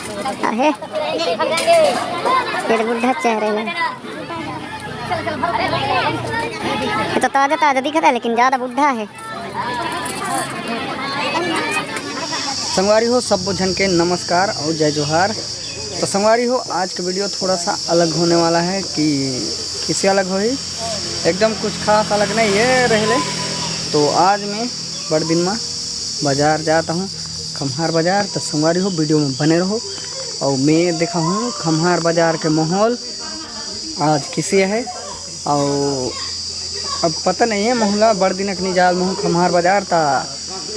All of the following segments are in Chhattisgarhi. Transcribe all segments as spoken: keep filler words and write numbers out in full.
आहे, ये तो बुढ़ा चेहरे में। ये तो ताजा ताजा दिखता है, लेकिन ज्यादा बुढ़ा है। संगवारी हो, सब्बो झन के नमस्कार और जय जोहार। तो संगवारी हो, आज का वीडियो थोड़ा सा अलग होने वाला है। कि किसे अलग होही, एकदम कुछ खास अलग नहीं है रहले। तो आज मैं बड़ दिन में बाजार जाता हूँ, खम्हार बाजार। तो संगवारी हो, वीडियो में बने रहो और मैं देखा हूँ खम्हार बाजार के माहौल आज किसे है। और अब पता नहीं है, महुला बड़ दिन अकनी जाल महू खम्हार बाजार, ता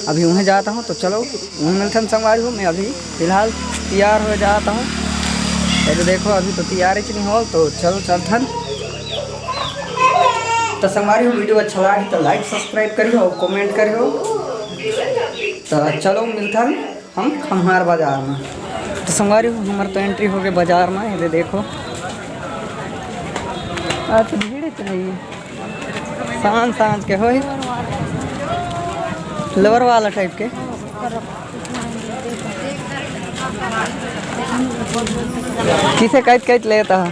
अभी उहें जाता हूँ। तो चलो, उहें मिलथन संगवारी हो। मैं अभी फिलहाल तैयार हो जाता हूँ। ये तो देखो, अभी तो तैयार ही नहीं हो, तो चलो चलथन। तो संगवारी हो, वीडियो अच्छा लागे तो लाइक सब्सक्राइब करियो और कमेंट करियो। तो चलो मिलथन हम खम्हार बाजार में। तो संगवारी हो, हमार तो एंट्री हो गए बाजार में। ये देखो, आज तो भीड़ ही नहीं है, सांझ सांझ के होही, लेबर वाला टाइप के। किसे कैत कैत लेता है?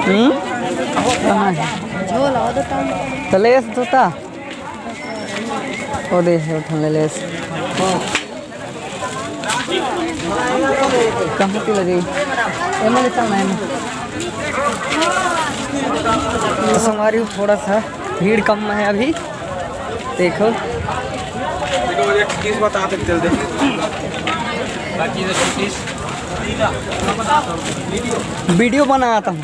हम्म? तो ले जूता। ओ दे, हे उठन ले लेस। कहाँ पे लगे? एमा ले चलना है। तो संगवारी हो, थोड़ा सा भीड़ कम में है अभी। देखो, देखो, एक चीज बता दे, चल दे। वीडियो बनाता हूँ।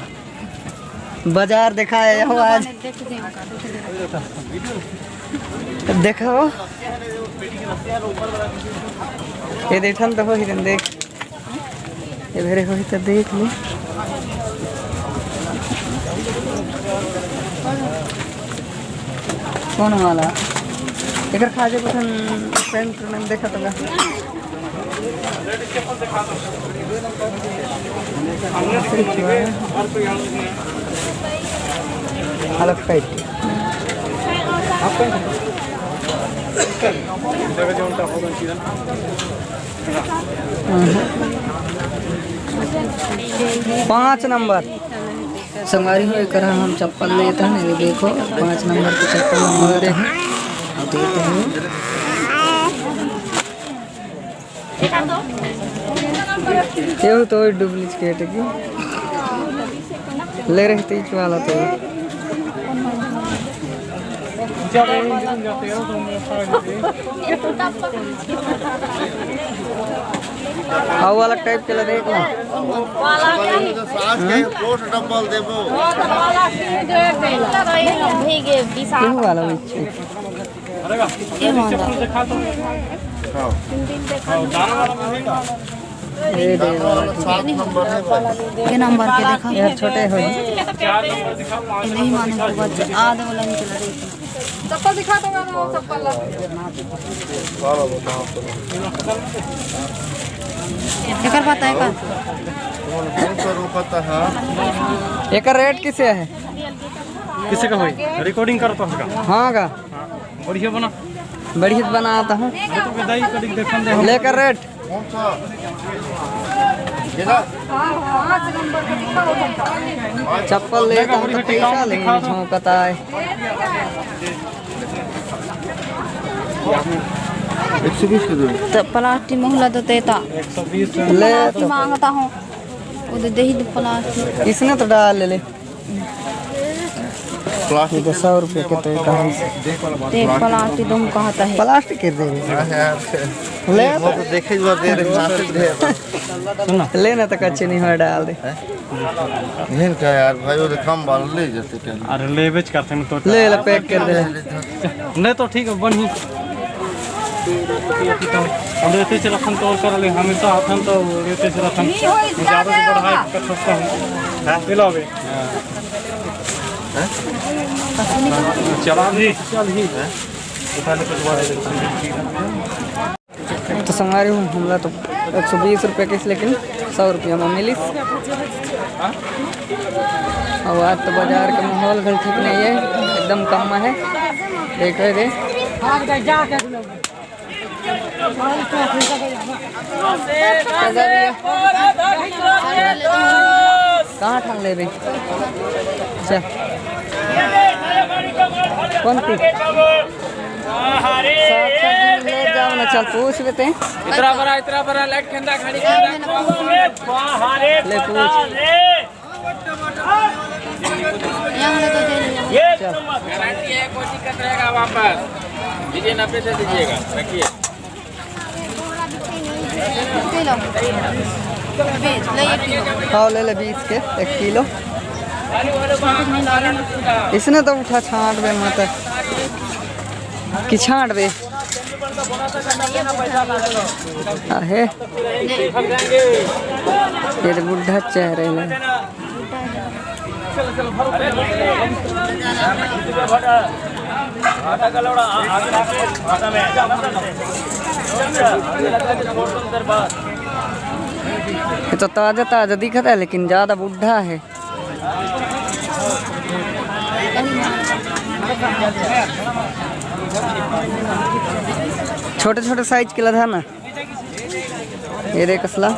बाजार देखा है हो आज। देखो, ये देखन तो हो ही देख, ये भेरे हो ही तो देख ले। कौन वाला? एकर खा जे कुछ पैंट में देखा तो का। अलग टाइप के। पाँच नंबर। संगवारी हो, एकर हम चप्पल लेत हन। ये देखो, पाँच नंबर के चप्पल हम लेत हन। देते हैं। ये तो डुप्लीकेट की ले रहे थे, इच वाला तो। आओ, अलग टाइप के ला देख लो। सास के कोट डबल देबो। भीगे विशाल। केहू वाला वही छे। ये महंगा। ये दे वाला ठीक है। सात नंबर है भाई। ये नंबर के देखा। ये छोटे हो। ये नहीं माने को बच्चा आध वाला निकल रही। चप्पल दिखा दो ना, चप्पल ला। एकर पता है का? कौन सा रूपा है? एकर रेट किसे है? किसे का होई? रिकॉर्डिंग करता है का? हाँ का। बढ़िया बना। बढ़िया बनाता हूँ। तो विदाई करी, देखन दे हम। लेकर रेट। कौन सा? ये ना? चप्पल लेता हूँ तो पैसा लेंगे, झोंकता है। एक सौ बीस के दो। तो प्लास्टिक मोहला तो देता। एक सौ बीस ले तो। मांगता हूँ, वो दे दे ही तो प्लास्टिक। इसने तो डाल ले ले। प्लास्टिक ये तो सौ रुपये के तो एक है। ते प्लास्टिक तुम कहता है। प्लास्टिक के दे रहे। हाँ यार। ले वो तो देखे ही बात दे रहे, प्लास्टिक दे रहे। सुनो। लेना तो कच्चे नहीं हो, डाल दे। इहन का यार भाई, वो तो कम वाला ले जाते क्या? अरे लेबेच करते हैं तो। ले ला, पैक कर दे। नहीं तो ठीक है, बनी। हम रेते से रखन तौर कर ले, हमेशा हाथन तो रेते से रखन। ज्यादा से बढ़ाए कर सकता हूँ। हाँ? ले लो अबे। हाँ? चला भी, चल ही। उठा ले, कुछ बात नहीं। तो संगवारी हो, हमला तो एक सौ बीस रुपये किस, लेकिन सौ रुपया में मिलिस। और आज तो बाजार का माहौल घल ठीक नहीं है, एकदम कम में है। देखो दे। कहाँ ठान लेबे? चल। कौन ती? सात सौ ले जाओ ना, चल पूछ लेते हैं। इतना बड़ा, इतना बड़ा लाइट खेंदा, घड़ी खेंदा। ले पूछ। गारंटी है, कोई दिक्कत रहेगा वापस। दीजिए, नब्बे से दीजिएगा, रखिए। किलो। बीस, ले एक किलो। हाँ, ले ले बीस के एक किलो। इसने तो उठा छांट बे मत कि छांट बे। आहे। ये तो बुढ़ा चेहरे में। ये तो ताजा ताजा दिखता है, लेकिन ज्यादा बुढ़ा है। छोटे छोटे साइज के लधा ना। ये देख असला।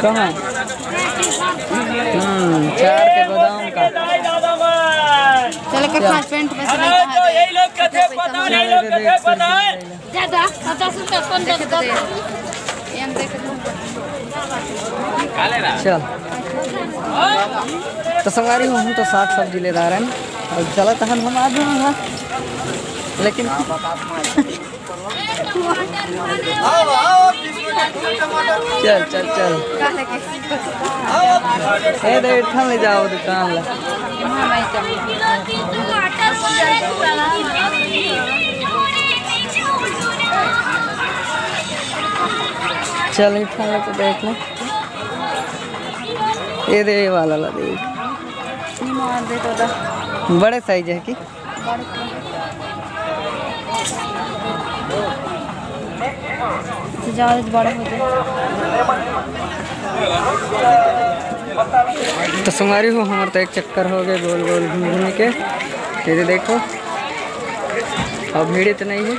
कहाँ? हम्म, चार के गोदाम का। चल के चल। पाँच पेंट में से नहीं कहा तो दे। यही लोग कथे पता नहीं, लोग कथे पता है। ज्यादा, पचास रुपया कौन देख दे? ये हम देख दे। चल। तो संगवारी हो, हम तो साग सब्जी ले रहा है। अब चला तहन हम आ जाना था। लेकिन चल, चल, चल। ए, दे, इठन ले जाओ दुकान ला। चल, इठन ले तो देख ले। ये दे, ये वाला ला दे। बड़े साइज है कि? ज्यादा बड़ा हो जाए। तो संगवारी हो, हमार तो एक चक्कर हो गए गोल गोल घूम घूम के। ये देखो, अब भीड़ इतना ही है।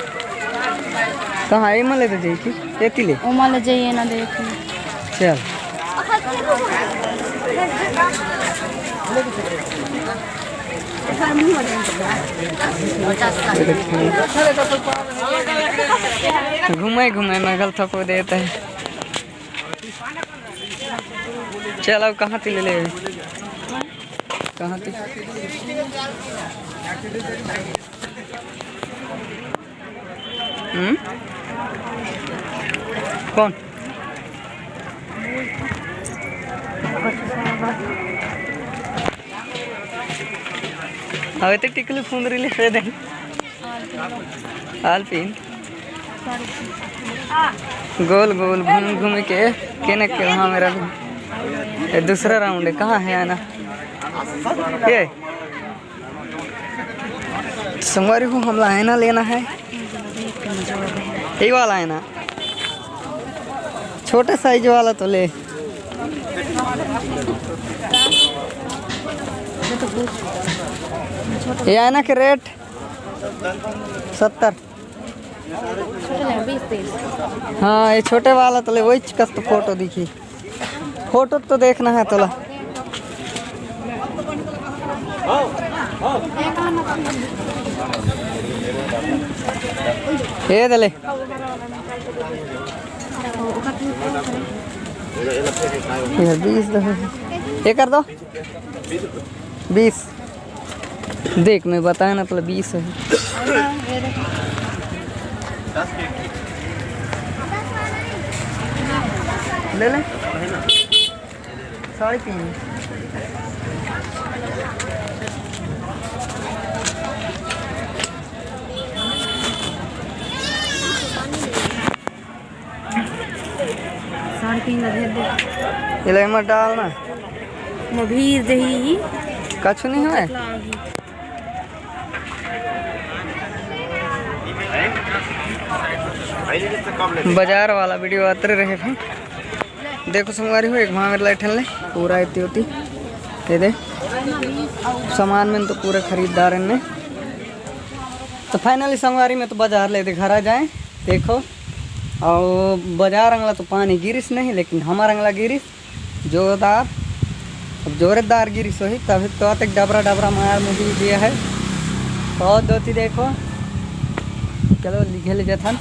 कहाँ एमा ले तो जाई कि एती ले? ओमा ले जाइए ना, देखिए। चल। घुमाए घुमाए में गल थपो देता है। चल, अब कहाँ ती ले ले? कहाँ ती? हम्म? कौन? अबे तो टिकली फुंदरी ले दे। आलपिन। गोल गोल घूम घूम के केने के वहाँ मेरा भी। ये दूसरा राउंड है, कहाँ है आना? ये संगवारी हो, हमला आईना लेना है। यही वाला आईना, छोटे साइज वाला तो ले। ये आईना के रेट सत्तर। हाँ, ये छोटे वाला तो ले, वही कस तो फोटो दिखी। फोटो तो देखना है तोला। ये दे ले। ये बीस दे। ये कर दो। बीस। देख, मैं बताया ना, मतलब बीस है। ले ले। साढ़े तीन। एला एमा डालना। मभीर जही ही। कछु नहीं होय। बाजार वाला वीडियो आते रहे भाई। देखो संगवारी हो, एक भांगर लाइट ले पूरा एती ओती। ये दे, सामान में तो पूरा खरीदार ने। तो finally संगवारी में तो बाजार ले दे घर आ जाए। देखो, और बाजार अंगला तो पानी गिरिस नहीं, लेकिन हमार अंगला गिरिस जोरदार। अब जोरदार गिरिस होही, तभी तो अतेक डबरा डबरा मार मुही दिया है। बहुत दोती देखो, चलो लिखे ले जथन।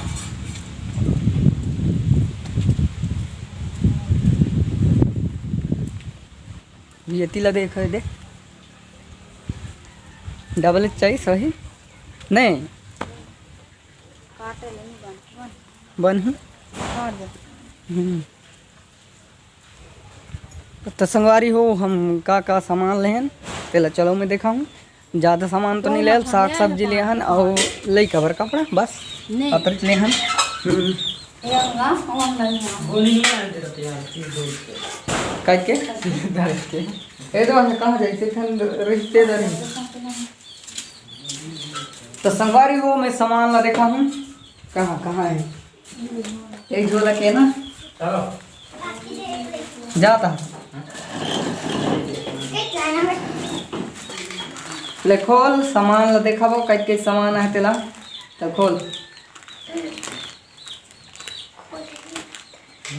ये तिला देखो, ये दे, डबल चाहिए सही नहीं। काटे नहीं बन, बन। बन ही। काट दे। हम्म। तो संगवारी हो, हम का का सामान लेहन, तेला चलो मैं देखा हूँ। ज्यादा सामान तो नहीं लेल, साग सब्जी लेहन और लइका बर कपड़ा, बस। नहीं। अतरिच लेहन। हम्म। ये होगा, वो हम नहीं हैं। काट के? काट के। ये तो वहाँ कहाँ जाए थे, फिर रिश्तेदारी। तो संगवारी हो, मैं सामान ला देखा हूँ, कहाँ, कहाँ है? एक झोला के ना? जाता। ले खोल, सामान ला देखाबो, कई कई सामान है तेला। तो खोल।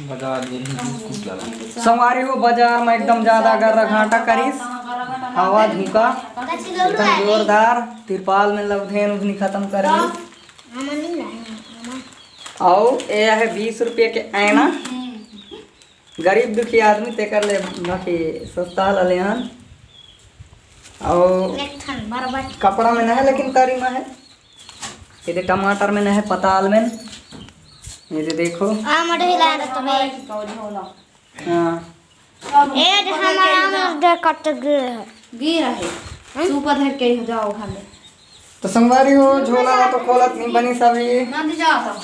बाजार में भी कुछ लगा। संगवारी हो, बाजार में एकदम ज्यादा गर्रा घाटा करिस, हवा झोंका एकदम जोरदार। तिरपाल में लवधेन उधनी खत्म कर दी। अउ ये है बीस रुपये के आईना। गरीब दुखी आदमी तेकर ले बाकी सस्ता ला लेहन। अउ एक ठन बरबट। कपड़ा में नहीं, लेकिन तरी में है। ये दे टमाटर में नहीं, पताल में। ये दे देखो। आम अडही ला रहा तुम्हें। हाँ। ए, हमारा आम दे कट गए है। गिर है। हम्म? सूपा धर के हो जाओ घर में। तो संगवारी हो, झोला ला तो खोलत नहीं बनी सभी। ना भी जाओ तो।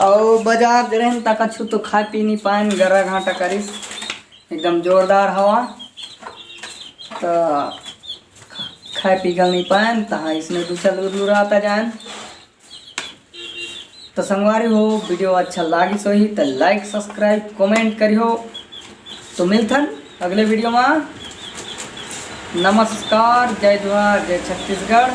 अउ बाजार जे रहन तक अच्छू तो खाए पी नहीं पाएन, गर्रा घाटा करिस, एकदम जोरदार हवा। तो खाए पी घल नहीं पाएन, तहाँ इसमें दूसरा लूर लूर आता जाएन। तो संगवारी हो, वीडियो अच्छा लागिस होही तो like, subscribe, comment करिहो। तो मिलथन अगले वीडियो में। नमस्कार, जय जोहार, जय छत्तीसगढ़।